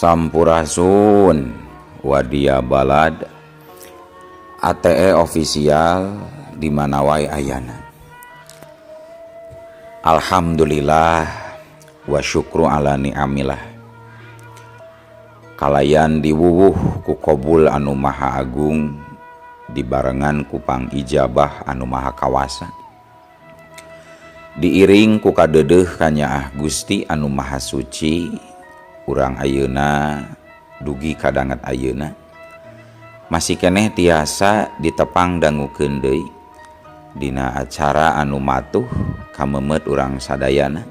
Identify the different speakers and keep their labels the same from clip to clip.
Speaker 1: Sampurasun Wadia Balad ATE official di mana wae ayana. Alhamdulillah wa syukru ala ni'amillah. Kalayan diwuwuh ku kobul anu maha agung dibarengan ku pangijabah anu maha kawasa. Diiring ku kadeudeuh kanyaah Gusti anu maha suci. Urang ayeuna dugi kadanget ayeuna masih keneh tiasa ditepang dangukeun deui dina acara anu matuh kamemet urang sadayana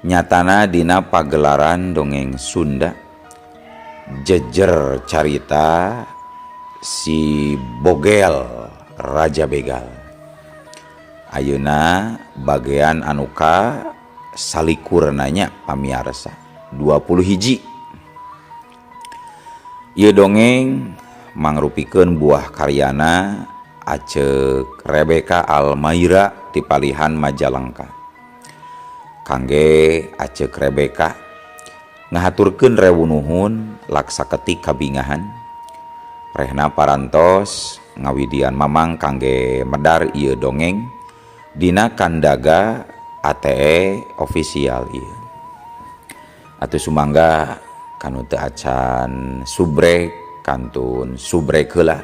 Speaker 1: nyatana dina pagelaran dongeng Sunda jejer carita si Bogel Raja Begal. Ayeuna bagian anu ka salikurnanya pamiarsa 20 hiji. Ieu dongeng mangrupikeun buah karyana Aceuk Rebecca Almaira ti palihan Majalengka. Kangge Aceuk Rebecca ngahaturkeun rewu nuhun laksa ketik kabingahan. Rehna parantos ngawidian mamang kangge medar ieu dongeng dina kandaga ATE official ieu. Atuh sumangga kanu teu acan subrek kantun subrek heula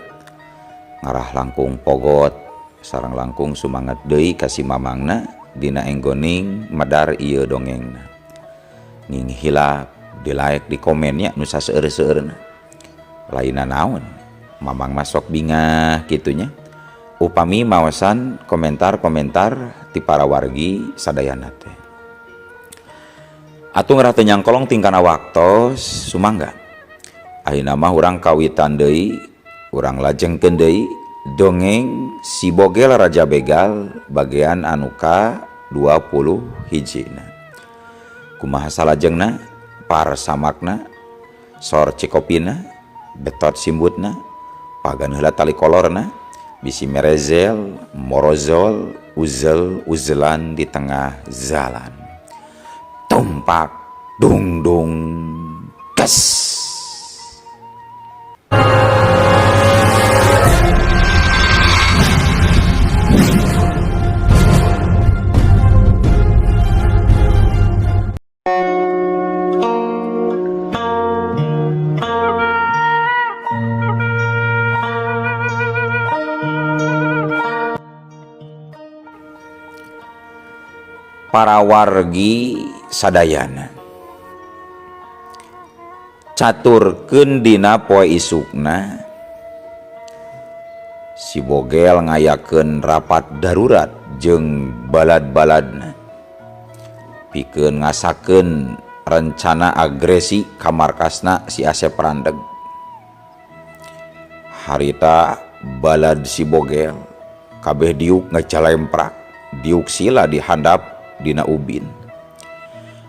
Speaker 1: ngarah langkung pogot sareng langkung sumanget deui ka si mamangna dina enggoning medar ieu dongengna. Ning hilap di like di komennya nu saseueur-seueurna. Lainna naon mamang masok bingah kitunya upami maosan komentar-komentar ti para wargi sadayana teh. Atuh ngarah teu nyangkolong tingkana waktos sumangga. Ayeuna mah urang kawitan deui, urang lajengkeun deui dongeng si Bogel Raja Begal bagian anu ka 20 hijina. Kumaha salajengna, par samakna, sor cikopina, betot simbutna, pagan heula tali kolorna, bisi merezel, morozol, uzel, uzelan di tengah jalan. Tumpak dung dung kes. Para wargi sadayana caturkeun dina poe isukna si Bogel ngayakeun rapat darurat jeung balad-baladna pikeun ngasakeun rencana agresi ka markasna si Asep Randeg. Harita balad si Bogel kabeh diuk ngacalemprak diuk sila dihandap dina ubin.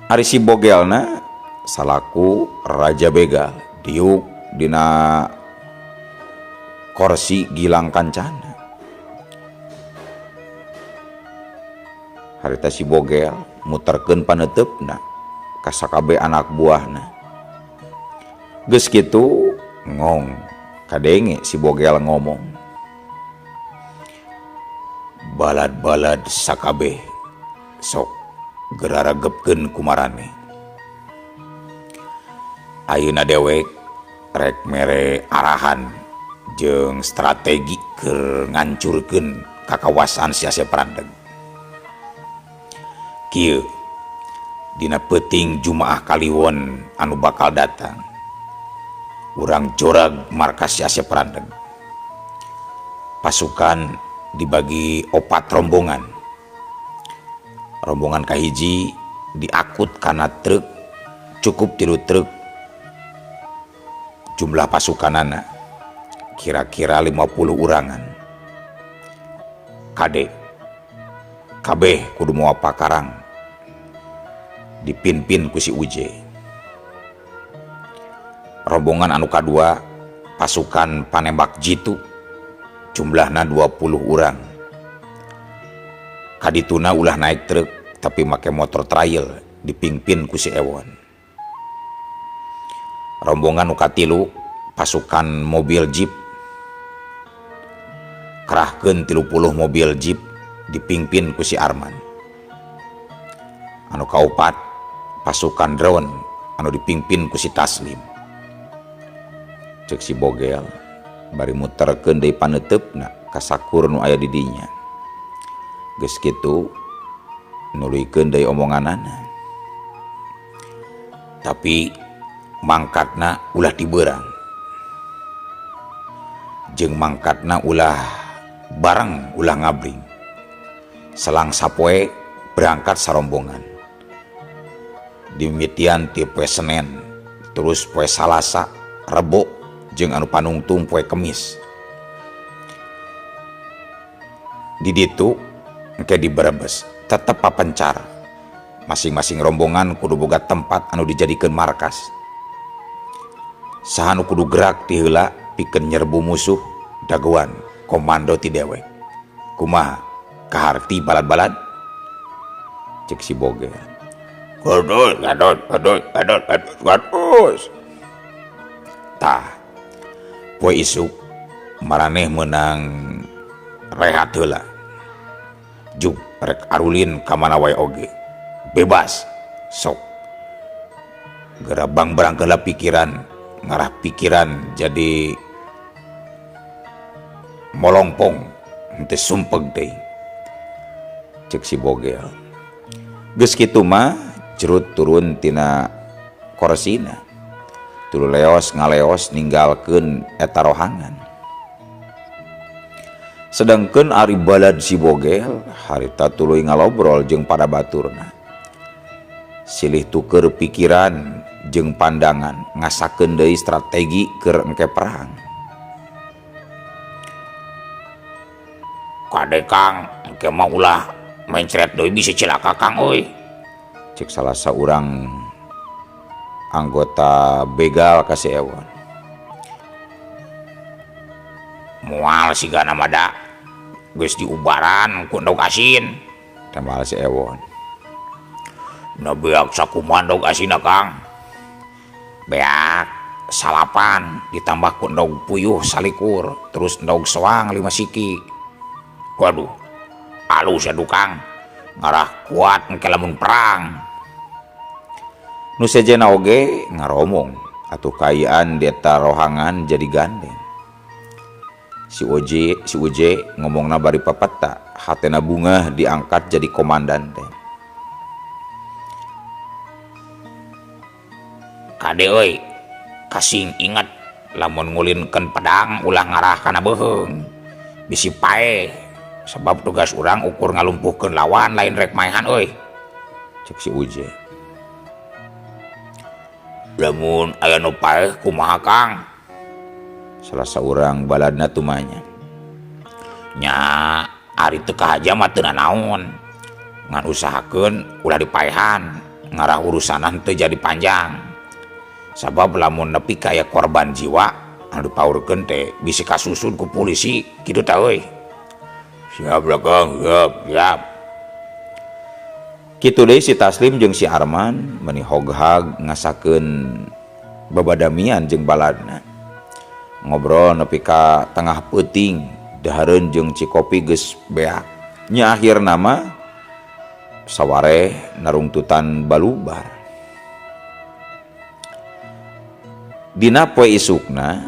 Speaker 1: Ari si Bogelna salaku Raja Begal diuk dina korsi gilang kancana. Harita si Bogel muterkeun paneuteup-na ka sakabeh anak buahna. Geus kitu ngong kadenge si Bogel ngomong, balad-balad sakabeh sok geraragepkeun kumarane. Ayeuna dewek rek mere arahan jeung strategi keur ngancurkeun kakawasaan si Asep Randeg. Kieu dina peuting Jumaah Kaliwon anu bakal datang, urang jorag markas si Asep Randeg. Pasukan dibagi 4 rombongan. Rombongan kahiji diakut kana truk, cukup 3 truk. Jumlah pasukanana kira-kira 50 urangan. Kade kabeh kudu moal pakarang dipimpin ku si Uje. Rombongan anu kadua pasukan panembak jitu jumlahna 20 urang. Kadituna ulah naik truk tapi make motor trail dipimpin ku si Ewon. Rombongan nu katilu pasukan mobil jeep. Kerahkeun 30 mobil jeep dipingpin ku si Arman. Anu kaopat pasukan drone anu dipingpin ku si Taslim. Cek si Bogel bari muterkeun deui paneuteup ka sakur nu aya di dinya. Geus kitu nuluykeun deui omonganana. Tapi mangkatna ulah tiberang. Jeung mangkatna ulah bareng, ulah ngabring. Selang sapoe berangkat sarombongan. Dimitian ti poe Senen, terus poe Salasa, Rebo, jeung anu panungtung poe Kemis. Di ditu engke di Brebes tetep papencar. Masing-masing rombongan kudu boga tempat anu dijadikeun markas. Saha nu kudu gerak ti heula pikeun nyerbu musuh dagoan komando ti dewek. Kumaha kaharti balad-balad? Cek si Bogel. Gadus, gadus, gadus, gadus, gadus, gadus. Tah, poe isuk maraneh meunang rehat heula. Juk rek arulin ka mana wae oge. Bebas, sok. Gerabang berangkeula pikiran, ngarah pikiran jadi molongpong, henteu sumpeg deui. Cek si Bogel. Geus kitu mah jerut turun tina korsina. Tuluy leos ngaleos ninggalkeun eta rohangan. Sedangkeun ari balad si Bogel harita tuluy ngalobrol jeung para baturna. Silih tuker pikiran jeung pandangan ngasakeun deui strategi keur engke perang. Kade Kang, engke mah ulah mencret deui bisi cilaka Kang euy. Cek salah saurang anggota begal ka si Ewon. Moal sigana mah da geus diubaran ku endog asin. Tembal si Ewon. Na beak sakumaha endog asinna Kang? Beak salapan ditambah ku endog puyuh salikur, terus endog soang 5 siki. Waduh, alus atuh Kang. Ngarah kuat engke lamun perang. Nu sejenna oge ngaromong atuh kaayaan di eta rohangan jadi gandeng. Si Uje ngomongna bari papata, hatena bungah diangkat jadi komandan teh. Kade euy, kasing inget lamun ngulinkeun pedang ulah ngarah kana beuheung. Bisi paeh, sebab tugas urang ukur ngalumpuhkeun lawan lain rek maehan euy. Cek si Uje. Lamun aya nu paeh kumaha Kang? Salah saurang baladna tumanya. Nya ari teu kahaja mah teu nanaon. Ngan usahakeun ulah dipaehan, ngarah urusanan teu jadi panjang. Sabab lamun nepi ka aya korban jiwa anu dipaurkeun teh bisi kasusun ku polisi kitu tah euy. Siap lah Kang, siap, siap. Kitu deui si Taslim jeung si Arman meuni hoghag ngasakeun babadamian jeung baladna. Ngobrol nepi ka tengah peuting, dahareun jeung cikopi geus beak. Nya akhirna mah sawareh narungtutan balubar. Dina poe isukna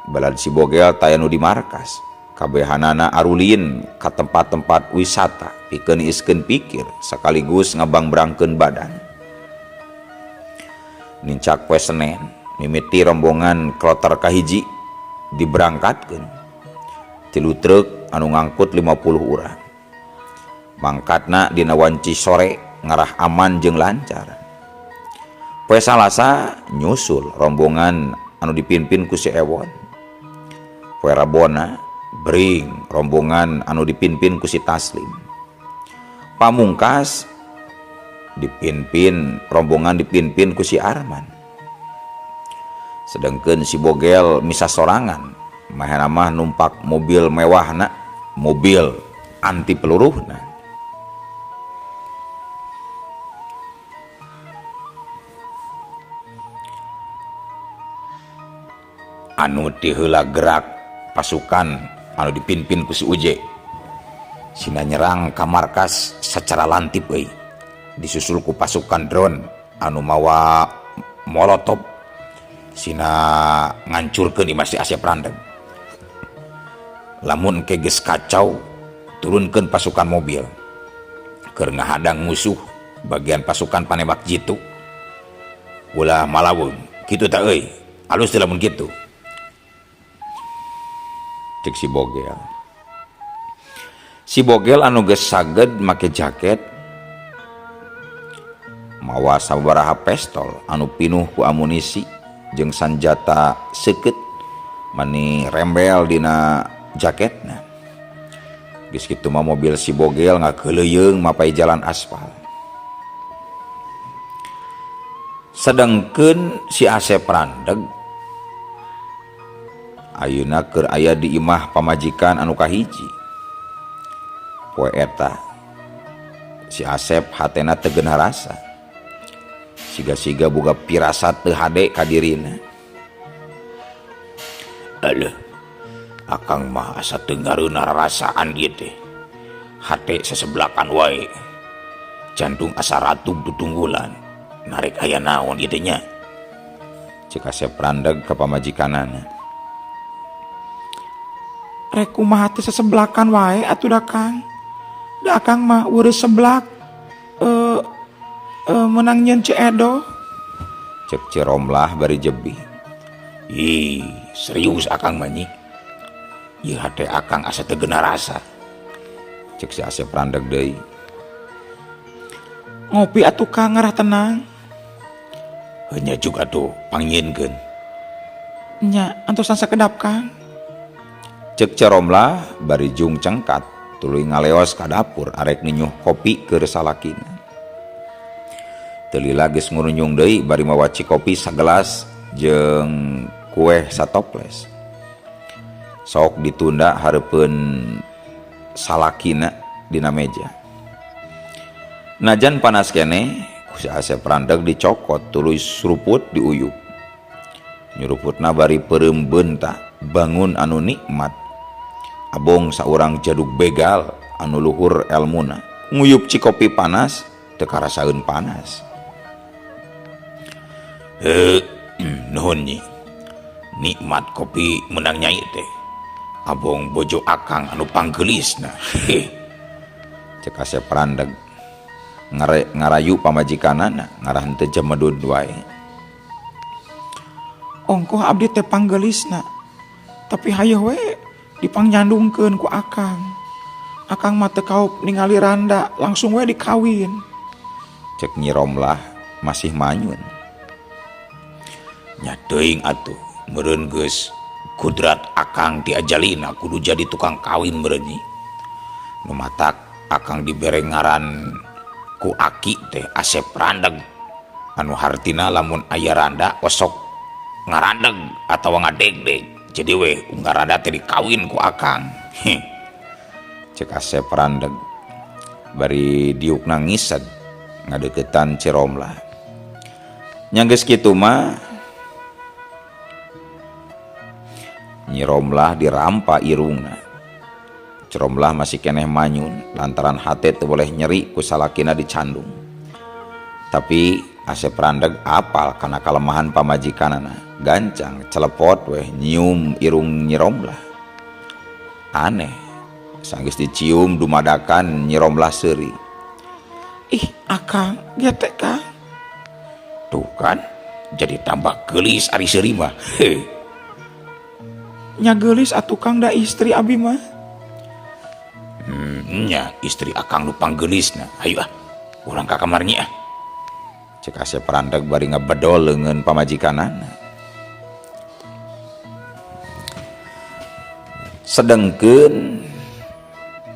Speaker 1: balad si Bogel taya nu di markas. Kabehanana arulin ka tempat-tempat wisata pikeun iskeun pikir sekaligus ngabangbrangkeun badan. Nincak poe Senen mimiti rombongan kloter kahiji diberangkatkeun. 3 truk anu ngangkut 50 urang. Mangkatna dina wanci sore ngarah aman jeung lancar. Poe Salasa nyusul rombongan anu dipimpin ku si Ewon. Poe Rabona bring rombongan anu dipimpin ku si Taslim. Pamungkas dipimpin rombongan dipimpin ku si Arman. Sedangkan si Bogel misa sorangan, mahena mah numpak mobil mewahna, mobil anti peluruhna. Anu ti heula gerak pasukan anu dipimpin ku si Uje. Sina nyerang ka markas secara lantip euy. Disusul ku pasukan drone anu mawa molotov. Sina ngancurkeun imah si Asep Randeg. Lamun engke geus kacau, turunkeun pasukan mobil. Keur ngahadang musuh bagian pasukan panembak jitu. Ulah malaweung, kitu tah euy. Alus teu lamun kitu. Cek si Bogel. Si Bogel anu geus saged make jaket mawa sababaraha pestol anu pinuh ku amunisi jeung sanjata seukeut mani rembel dina jaketna. Geus kitu mah mobil si Bogel ngakeuleuyeung mapai jalan aspal. Sedengkeun si Asep Randeg ayeuna keur aya di imah pamajikan anu kahiji. Poe eta si Asep hatena teu geunah rasa. Siga-siga boga pirasat teu hade ka dirina. Aleuh, akang mah asa teu ngareunah rarasaan ieu teh. Hate sasebelakan wae. Jantung asa ratug tutunggulan. Narek aya naon ieu teh nya? Cek Asep Randeg ka pamajikanana.
Speaker 2: Rek kumaha teh sasebelakan wae atuh da Kang. Da Akang mah weureuh seblak. Menang nyeun Ceu Edo.
Speaker 1: Cek Ceu Romlah bari jebih. Ih, serius Akang mah nyi. Ieu hate Akang asa teu geunah rasa. Cek si Asep Randeg deui.
Speaker 2: Ngopi atuh Kang ngarah tenang.
Speaker 1: Heuh nya juga atuh pangnyieunkeun.
Speaker 2: Nya antosan sakedap Kang.
Speaker 1: Cek Ceu Romlah bari jung cengkat tuluy ngaleos ka dapur arek ninyuh kopi keur salakina. Teu lila geus ngurunyung deui bari mawa cikopi sagelas jeung kueh satoples. Sok ditunda hareupeun salakina dina meja. Najan panas keneh ku si Asep Randeg dicokot tuluy suruput diuyup. Nyuruputna bari peureum beunta bangun anu nikmat. Abong saurang jadug begal anu luhur elmuna. Nguyup cikopi panas teu karasaeun panas. Nuhun nyi. Nikmat kopi menang nyai teh. Abong bojo akang anu panggeulisna. Cek Asep Randeg ngarayu pamajikanana ngarah henteu jemedud wae.
Speaker 2: Ongkoh abdi teh panggeulisna. Tapi hayoh we dipangyandungkeun ku akang. Akang mah teu kaup ningali randa, langsung we dikawin.
Speaker 1: Cek Nyi Romlah masih manyun. Nya teuing atuh, meureun geus kudrat akang ti ajalina kudu jadi tukang kawin meureun nyi. Nu matak akang dibere ngaran ku aki teh Asep Randeg. Anu hartina lamun aya randa osok ngarandeg atawa ngadegdeg. Jadi weh unggal randa teh dikawin ku akang. Heh. Cek Asep Randeg bari diuk nangiseg ngadeukeutan Ceu Romlah. Nya geus kitu mah Nyi Romlah dirampa irungna. Ceu Romlah masih keneh manyun lantaran hate teu boleh nyeri ku salakina dicandung. Tapi Asep Randeg apal kana kalemahan pamajikanana. Gancang celepot weh nyium irung Nyi Romlah. Aneh, sanggeus dicium dumadakan Nyi Romlah seuri.
Speaker 2: Ih, akang, getek Kang.
Speaker 1: Tuh kan, jadi tambah geulis ari seuri mah. Heh.
Speaker 2: Nya geulis atuh Kang da istri abi mah.
Speaker 1: Nya istri akang nu panggeulisna. Hayu ah, urang ka kamar nyi ah. Cek Asep Randeg bari ngebedol leungeun pamajikanana. Sedengkeun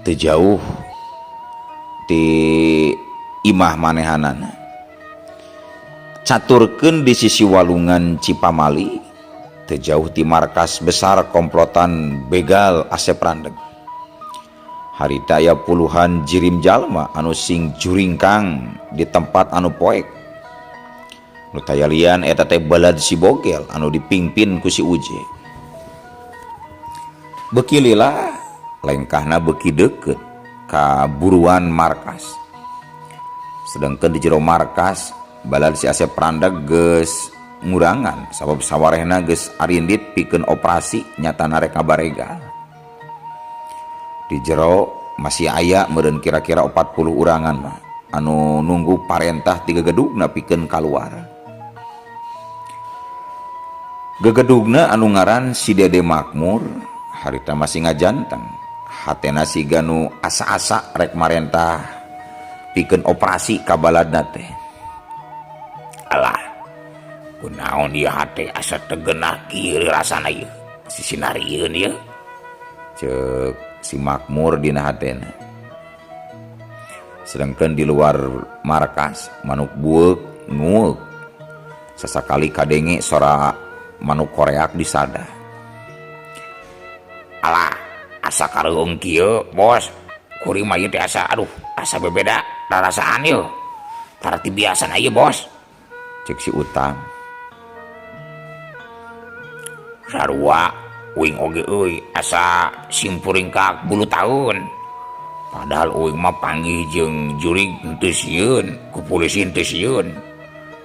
Speaker 1: teu jauh ti imah manehanana. Caturkeun di sisi walungan Cipamali, teu jauh ti markas besar komplotan begal Asep Randeg. Harita aya puluhan jirim jalma anu sing juringkang di tempat anu poek. Nu tayalian eta teh balad si Bogel anu dipingpin ku si Uje. Beuki lila lengkahna beuki deukeut ka buruan markas. Sedengkeun di jero markas balad si Asep Randeg geus ngurangan sabab sawarehna geus arindit pikeun operasi nyatana rek ngabaregal. Di jero masih aya meureun kira-kira 40 urangan mah anu nunggu parentah ti gegedugna pikeun kaluar. Gegedugna anu ngaran si Dede Makmur harita masih ngajanteng hatena siga nu asa-asa rek marentah pikeun operasi ka baladna teh.
Speaker 3: Alah, kunaon ieu hate asa teu geunah kieu rasana ieu, sisinarieun ieu.
Speaker 1: Ceuk si Makmur dina hatena. Sedangkan di luar markas manuk bueuk ngueuk sasakali kadenge sora manuk koreak disadah.
Speaker 3: Alah, asa kareueung kieu, bos. Kuring mah ieu teh asa aduh, asa bebeda rarasaan ieu. Tara ti biasana ieu, bos.
Speaker 1: Ceuk si Utang.
Speaker 3: Sarua uing oge euy, asa simpuringkak bulu taun. Padahal uing mah panggih jeung jurig henteu sieun, ku polisi henteu sieun.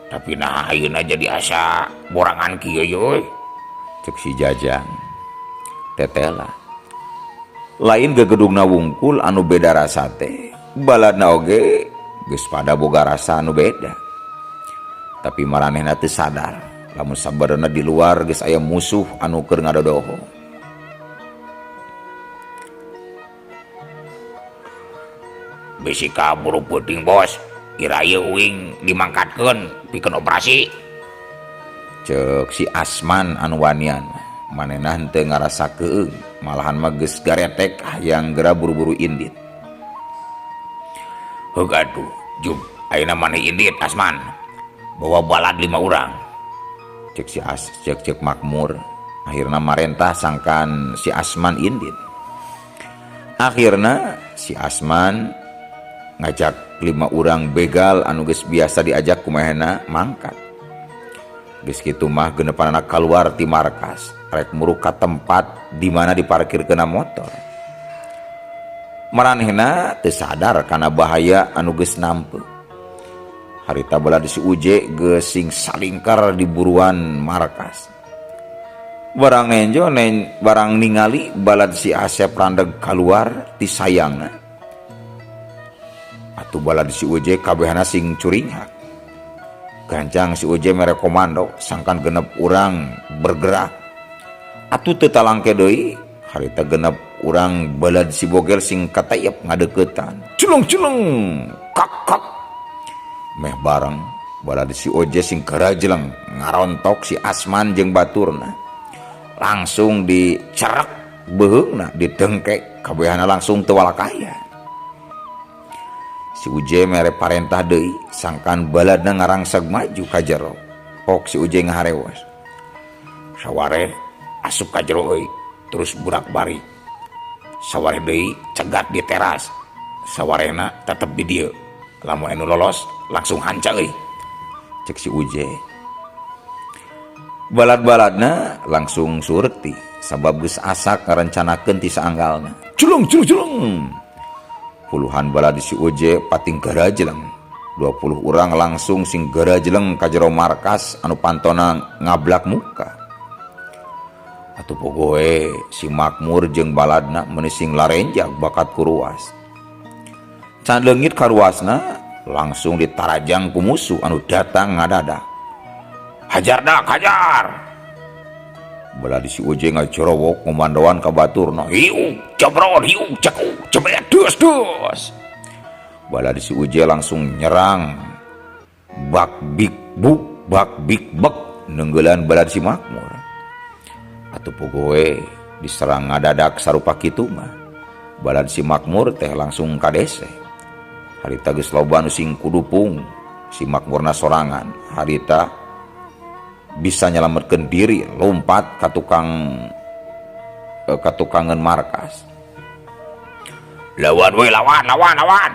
Speaker 3: Tapi nah ayeuna jadi asa borangan kieu euy.
Speaker 1: Ceuk si Jajang. Tetela. Lain gegedugna wungkul anu beda rasa teh, baladna oge geus pada boga rasa anu beda. Tapi maranehna teu sadar lamun sabarana di luar geus aya musuh anu keur ngadodoho.
Speaker 3: Bisi kaburu peuting bos, ira ieu uing dimangkatkeun pikeun operasi.
Speaker 1: Ceuk si Asman anu wanian, manehna henteu ngarasa keung, malahan mah geus garetek hayang geura buru-buru indit.
Speaker 3: Heug atuh, jug ayeuna maneh indit Asman. Bawa balad 5 urang.
Speaker 1: Ceuk si As, ceuk ceuk Makmur, akhirna marentah sangkan si Asman indit. Akhirna si Asman ngajak 5 urang begal anu geus biasa diajak kumahena mangkat. Geus kitu mah genepanana kaluar ti markas, rek muruk ka tempat di mana diparkirkeunna motor. Maranehna teu sadar kana bahaya anu geus nampe. Harita bala di si Uje geus sing salingkar di buruan markas. Barang nenjo nen, barang ningali balad si Asep Randeg kaluar ti sayangna. Atuh balad si Uje kabehana sing curinghak. Gancang si Uje mere komando sangkan genep urang bergerak. Atuh teu talangke deui harita genep urang balad si Bogel sing katayep ngadeuketan. Culung-culung kak kak. Meh bareng balad si Oje sing karajeleng ngarontok si Asman jeung baturna. Langsung dicerek beuheungna ditengkek kabehana langsung teu walakaya. Si Uje mere parentah deui sangkan baladna ngarangseg maju ka jero. Pok si Uje ngaharewos.
Speaker 3: Saware asup ka jero euy, terus burak-bari. Saware deui cegat di teras. Sawarena tetep di dieu. Lamun anu lolos langsung hanca euy.
Speaker 1: Cek si Uje. Balad-baladna langsung surti sabab geus asak ngarencanakeun ti saanggalna. Culung culung culung. Puluhan balad si Uje pating garajeleng. 20 urang langsung sing garajeleng ka jero markas anu pantona ngablak muka. Atuh pogoe si Makmur jeung baladna meuni sing larenjak bakat kuruas. Can leungit karuasna langsung ditarajang ku musuh anu datang ngadadak.
Speaker 3: Hajar dak, hajar.
Speaker 1: Balad si Uje ngacorowok komandoan ka baturna.
Speaker 3: Hiu, jebron, hiu, cekuk, jebret, dus, dus.
Speaker 1: Balad si Uje langsung nyerang. Bak bik buk, bak bik bek nenggelan balad si Makmur. Atuh pogoe diserang ngadadak sarupa kitu mah. Balad si Makmur teh langsung kadese. Harita geus loba nu sing kudupung si Makmurna sorangan. Harita bisa nyelametkeun diri lompat ka ka tukangeun markas.
Speaker 3: Lawan we, lawan, lawan, lawan.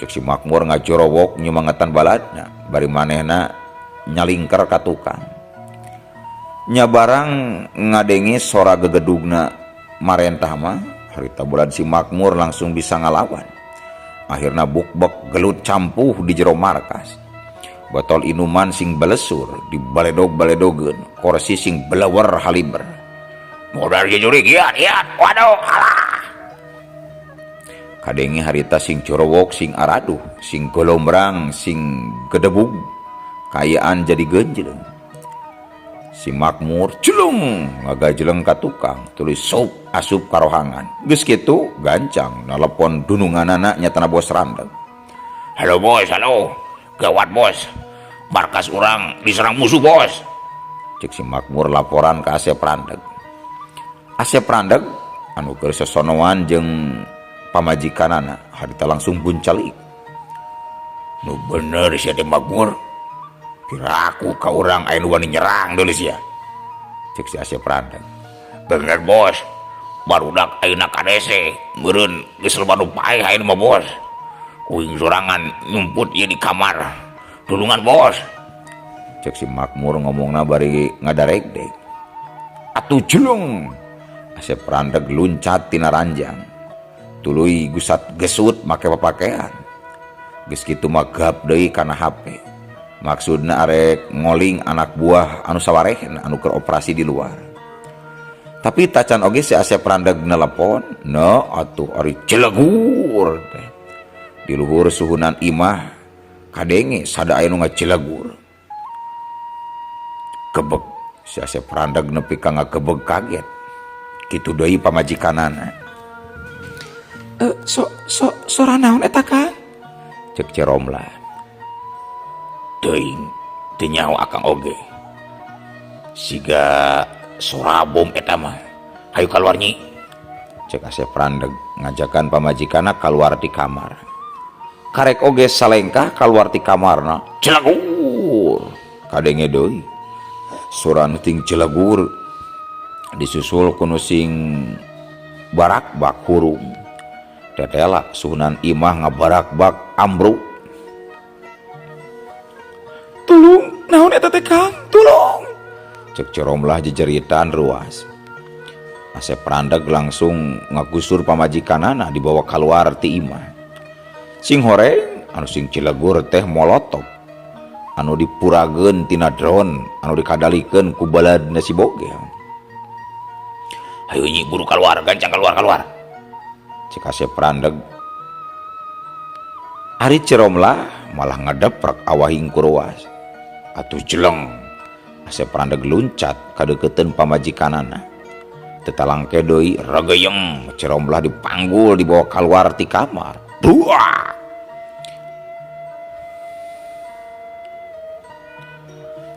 Speaker 1: Cek si Makmur ngajorowok nyemangetan baladna bari manehna nyalingker ka tukang. Nya barang ngadenge sora gegedugna Marentah mah harita balad si Makmur langsung bisa ngalawan. Akhirna bukbek gelut campuh di jero markas. Botol inuman sing belesur dibaledog-baledogeun, korsi sing belewer haliber.
Speaker 3: Modal jurig iat iat waduh alah.
Speaker 1: Kadenge harita sing corowok sing araduh, sing golombrang sing gedebug, kaayaan jadi genjleng. Si Makmur jeleng ngagajeleng ka tukang, tuluy sup asup karohangan. Geus kitu gancang nalepon dununganana nyatana bos Randeg.
Speaker 3: Halo bos, halo. Gawat bos. Markas urang diserang musuh bos.
Speaker 1: Cek si Makmur laporan ka Asep Randeg. Asep Randeg anu keur sosonoan jeung pamajikanana harita langsung buncalik.
Speaker 3: Nu bener sia teh Makmur. Piraku ka urang aya nu wani nyerang deui sia.
Speaker 1: Cek si Asep Randeg.
Speaker 3: Bener bos. Barudak ayeuna kadese meureun geus loba nu paeh ayeuna mah bos. Uing sorangan nyumput ieu di kamar. Tulungan bos.
Speaker 1: Cek si Makmur ngomongna bari ngadaregdeg. Atuh jelung. Asep Randeg luncat tina ranjang. Tuluy gusat gesut make papakean. Geus kitu mah gap deui kana HP. Maksudna arek ngoling anak buah anu sawarehna anu keur operasi di luar. Tapi tacan oge si Asep Randeg nelepon, no atuh ari celegur teh. Di luhur suhunan imah kadenge sada aya nu ngacelegur. Kebeg si Asep Randeg nepi ka ngagebeg kaget. Kitu deui pamajikanana.
Speaker 2: Sora naon eta Kang?
Speaker 1: Cek Ceromlah.
Speaker 3: Teuing teu nyaho akang oge. Siga sora bom eta mah. Hayu kaluar nyi.
Speaker 1: Cek Asep Randeg ngajakan pamajikanna kaluar ti kamar. Karek oge salengkah kaluar ti kamarna. Celegur. Kadenge deui. Sora nu ting celegur disusul ku nu sing barakbak hurung. Tetela suhunan imah ngabarakbak ambruk.
Speaker 2: Tulung, naon eta teh Kang? Tulung.
Speaker 1: Cek Ceromlah jejeritan ruas. Asep Randeg langsung ngagusur pamajikanana dibawa keluar ti imah. Sing horeng anu sing cilegur teh molotov anu dipurageun tina drone anu dikadalikeun ku baladna si Bogel.
Speaker 3: Hayu nyi buru keluar, gancang keluar keluar.
Speaker 1: Cek Asep Randeg. Ari Ceromlah malah ngadeprek awahing ku ruas. Atuh jeleng. Asep Randeg luncat kadeukeuteun pamajikanana. Tetalangke deui regeyem Ceromlah dipanggul dibawa keluar ti kamar. Dua.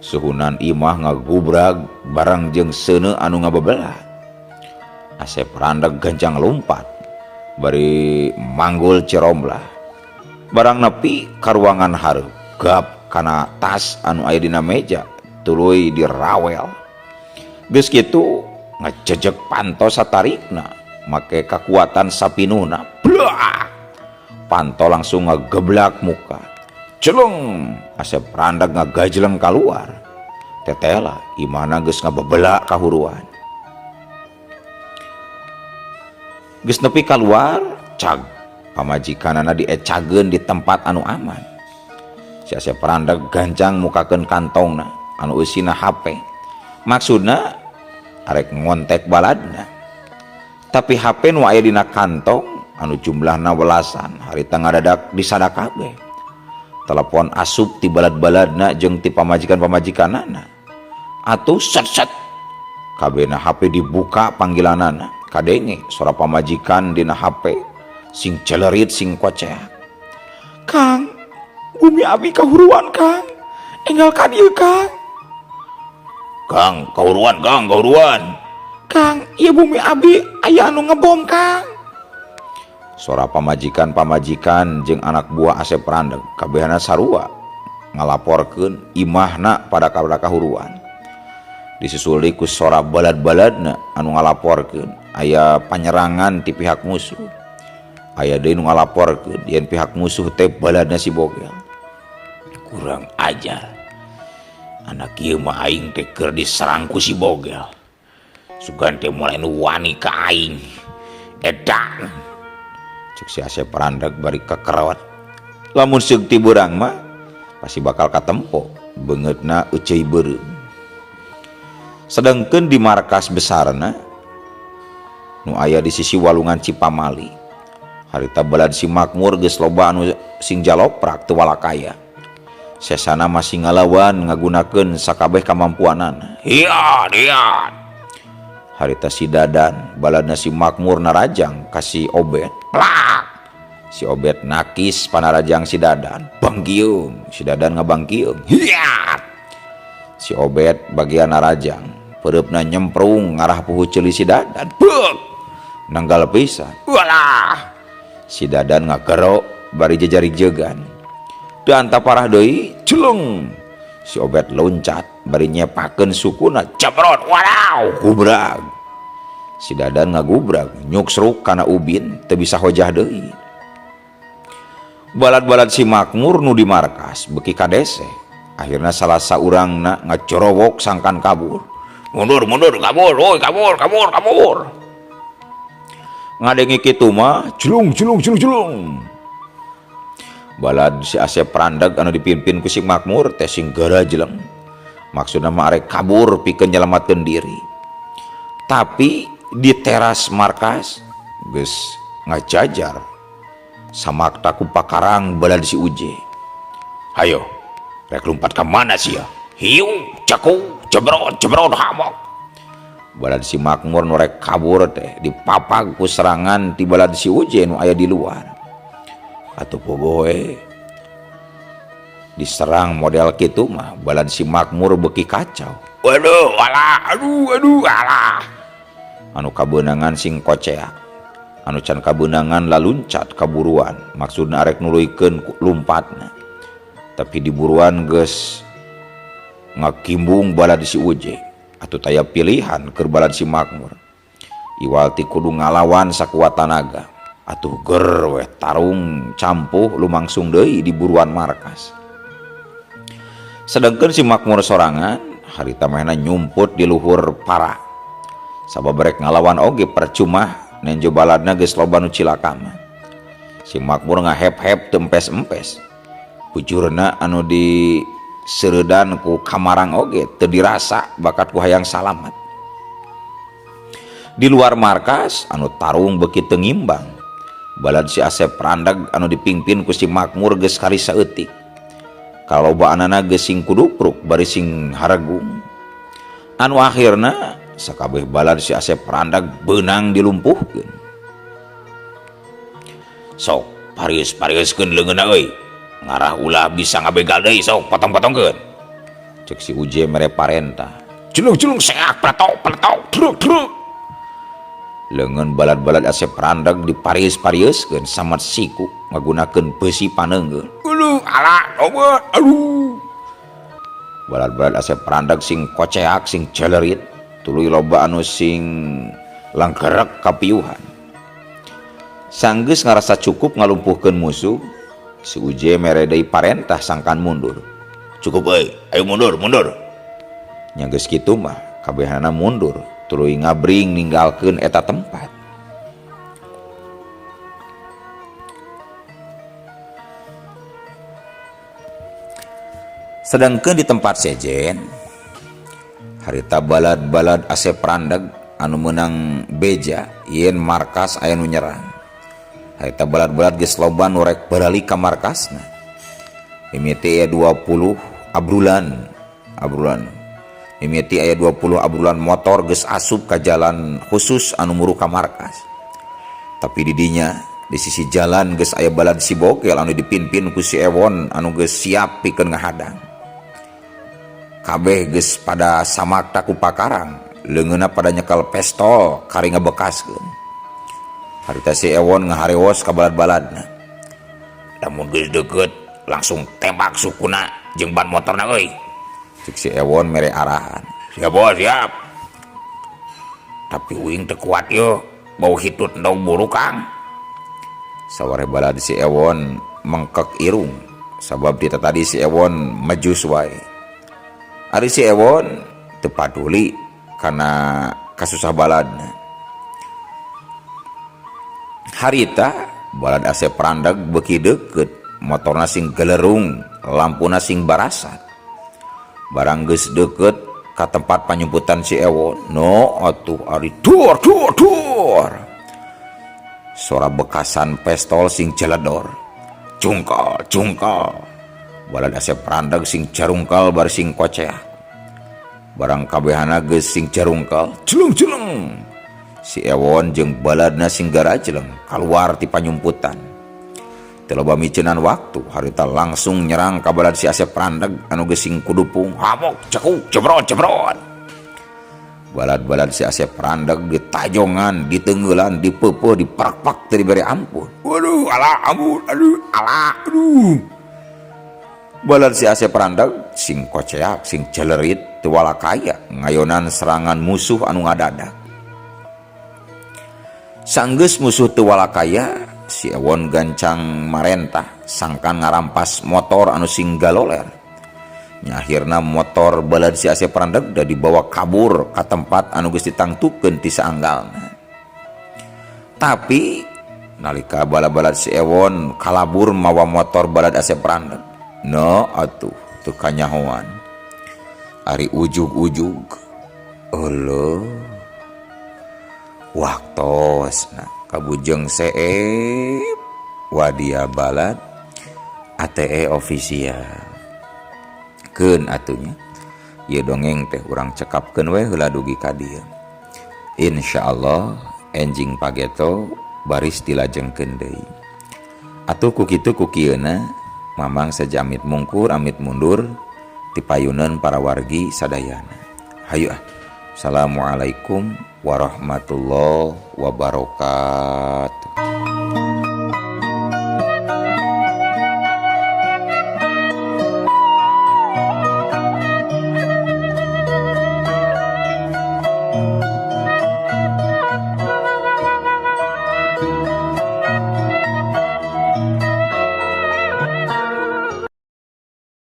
Speaker 1: Suhunan imah ngagubrag barang jeung seuneu anu ngabebelah. Asep Randeg gancang lumpat bari manggul Ceromlah. Barang nepi ka ruangan hareup gap kana tas anu aya dina meja tuluy dirawel. Geus kitu ngajejeg panto satarikna make kakuatan sapinuhna. Blak! Panto langsung ngageblak muka. Celeng! Asep Randeg ngagajleng kaluar. Tetela imahna geus ngabebelak kahuruan. Geus nepi kaluar, cag pamajikanana diecageun di tempat anu aman. Si Asep Randeg gancang mukakeun kantongna anu eusina HP. Maksudna arek ngontek baladna. Tapi HP nu aya dina kantong anu jumlahna welasan harita ngadadak disadak kabeh. Telepon asup ti balad-baladna jeung ti pamajikan-pamajikanana. Atuh set-set kabehna HP dibuka panggilanana. Kadenge sora pamajikan dina HP sing celerit sing koceak.
Speaker 2: Kang, bumi abi kahuruan Kang. Enggal ka dieu Kang.
Speaker 3: Kang, kahuruan Kang, kahuruan.
Speaker 2: Kang, ieu bumi abi aya anu ngebom Kang.
Speaker 1: Sora pamajikan-pamajikan jeung anak buah Asep Randeg kabehana sarua ngalaporkeun imahna pada kahuruan. Disusuli ku sora balad-baladna anu ngalaporkeun aya panyerangan ti pihak musuh. Aya deui nu ngalaporkeun yen pihak musuh teh baladna si Bogel.
Speaker 3: Kurang ajar. Anak ieu mah aing teh keur diserang ku si Bogel. Sugan teh mulai nu wani ka aing. Edan.
Speaker 1: Cek si Asep Randag bari kekerawat. Lamun seug ti beurang mah pasti bakal katempo beungeutna euceuy beureum. Sedangkeun di markas besarna nu aya di sisi walungan Cipamali. Harita balad si Makmur geus loba anu sing jaloprak teu walakaya. Sesana masih ngalawan ngagunakeun sakabeh kamampuanana.
Speaker 3: Hiat, hiat.
Speaker 1: Harita si Dadan baladna si Makmur narajang ka si Obet.
Speaker 3: Plak.
Speaker 1: Si Obet nakis panarajang si Dadan. Bangkiung, si Dadan ngabangkiung.
Speaker 3: Hiat.
Speaker 1: Si Obet bagian narajang, peureupna nyemprung ngarah puhu ceuli si Dadan.
Speaker 3: Beuk.
Speaker 1: Nanggal pisan.
Speaker 3: Walah.
Speaker 1: Si Dadan ngagero bari jejari jegan. Teu anta parah deui, celeng. Si Obet loncat bari nyepakeun sukuna,
Speaker 3: Cebrot, wadaw,
Speaker 1: gubrag. Si Dadan ngagubrag, nyuksruk kana ubin, teu bisa hojah deui. Balad-balad si Makmur nu di markas beuki kadese. Akhirna salah saurangna ngacorowok sangkan kabur.
Speaker 3: Mundur, mundur, kabur, woi, kabur, kabur, kabur.
Speaker 1: Ngadenge kitu mah, celung, celung, celung, celung. Balad si Asep Randag anu dipimpin ku si Makmur teh sing garajeleng. Maksudna mah arek kabur pikeun nyelamatkeun diri. Tapi di teras markas geus ngajajar samakta ku pakarang balad si Uje.
Speaker 3: Hayo, rek lompat ka mana sia? Hiu, caku, jebrot, jebrot, hamok.
Speaker 1: Balad si Makmur nu rek kabur teh dipapag ku serangan ti balad si Uje nu aya di luar. Atuh pogoe diserang model kitu mah balad si Makmur beuki kacau.
Speaker 3: Waduh, alah, aduh, aduh, alah.
Speaker 1: Anu kabeunangan sing koceak, anu can kabeunangan laluncat kaburuan, maksudna arek nuluykeun lumpatna. Tapi diburuan geus ngakimbung balad si Uje. Atuh taya pilihan keur balad si Makmur. Iwal ti kudu ngalawan sakuat tanaga. Atuh ger weh tarung campuh lumangsung deui di buruan markas. Sedangkeun si Makmur sorangan harita mahna nyumput di luhur para. Sabab rek ngalawan oge percuma nenjo baladna geus loba nu cilaka mah. Si Makmur ngahep-hep teu empes-empes. Bujurna anu di seureudan ku kamarang oge teu dirasa bakat ku hayang salamat. Di luar markas anu tarung beuki teu ngimbang. Balad si Asep Randag anu dipimpin ku si Makmur geus kari saeutik. Kalobaanana geus sing kudupruk bari sing haregung. Anu akhirna sakabeh balad si Asep Randag beunang dilumpuhkeun.
Speaker 3: Sok parius-pariuskeun leungeunna euy. Ngarah ulah bisa ngabegal deui sok potong-potongkeun.
Speaker 1: Cek si Uje mere parentah.
Speaker 3: Jelung-jelung seak pletok pletok truk truk.
Speaker 1: Leungeun balad-balad Asep Randag diparis-pariuskeun samat siku ngagunakeun beusi paneunggeul.
Speaker 3: Uluh, ala, tobat, aduh.
Speaker 1: Balad-balad Asep Randag sing koceak sing celerit, tuluy loba anu sing langgerek kapiuhan. Sanggeus ngarasa cukup ngalumpuhkeun musuh, si Uje mere deui parentah sangkan mundur.
Speaker 3: Cukup euy, ayo mundur, mundur.
Speaker 1: Nya geus kitu mah kabehanana mundur. Tuluy ngabring ninggalkeun eta tempat. Sedangkeun di tempat sejen, harita balad-balad Asep Randag anu meunang beja yen markas aya nu nyerang. Harita balad-balad geus loba nu rek baralik ka markasna. Mimiti aya 20 abrulan, abrulan. Mimiti aya 20 abrulan motor geus asup ka jalan khusus anu muru ka markas. Tapi di dinya di sisi jalan geus aya balad si Bogel anu dipimpin ku si Ewon anu geus siap pikeun ngahadang. Kabeh geus pada samakta ku pakarang, leungeunna pada nyekel pestol kari ngabekaskeun. Harita si Ewon ngaharewos ka balad-baladna.
Speaker 3: Lamun geus deukeut langsung tembak sukuna jeung ban motorna euy.
Speaker 1: Cek si Ewon mere arahan.
Speaker 3: Siap bos, siap. Tapi uing teu kuat yo, bau hitut endog buru Kang.
Speaker 1: Saware balad si Ewon mengkek irung, sabab di tadi si Ewon majus wae. Ari si Ewon teu paduli kana kasusah baladna. Harita balad Asep Randag beuki deukeut, motorna sing gelerung, lampuna sing barasat. Barang geus deukeut ka tempat panyumputan si Ewon, no atuh ari dur dur dur. Sora bekasan pestol sing celedor. Cungkal cungkal. Balad Asep Randag sing carungkal bari sing koceak. Barang kabehana geus sing carungkal, celung-celung. Si Ewon jeung baladna sing garajleng kaluar ti panyumputan. Teu loba miceunan waktu, harita langsung nyerang ka balad si Asep Randag anu geus sing kudupung, hamok cekuk jebrot jebrot. Balad-balad si Asep Randag ditajongan, diteungeulan, dipeupeuh, diprakpak teu dibere ampun. Waduh, alah ampun, aduh, alah, aduh. Balad si Asep Randag sing koceak, sing celerit, teu walakaya ngayonan serangan musuh anu ngadadak. Sanggeus musuh teu walakaya, si Ewon gancang marentah sangkan ngarampas motor anu sing galoler. Nya akhirna motor balad si Asep Randag da dibawa kabur ka tempat anu geus ditangtukeun ti saanggalna. Tapi nalika bala-balad si Ewon kalabur mawa motor balad Asep Randag, no atuh teu kanyahoan. Ari ujug-ujug euleuh waktosna kabujeng seep wadia balad ATE official. Keun atunya ieu dongeng teh urang cekapkeun we heula dugi ka dieu. Insyaallah enjing pageto baris dilajengkeun deui. Atuh ku kitu ku kieuna Mamang sejamit mungkur amit mundur tipayuneun para wargi sadayana. Hayu ah. Assalamualaikum warahmatullahi wabarakatuh.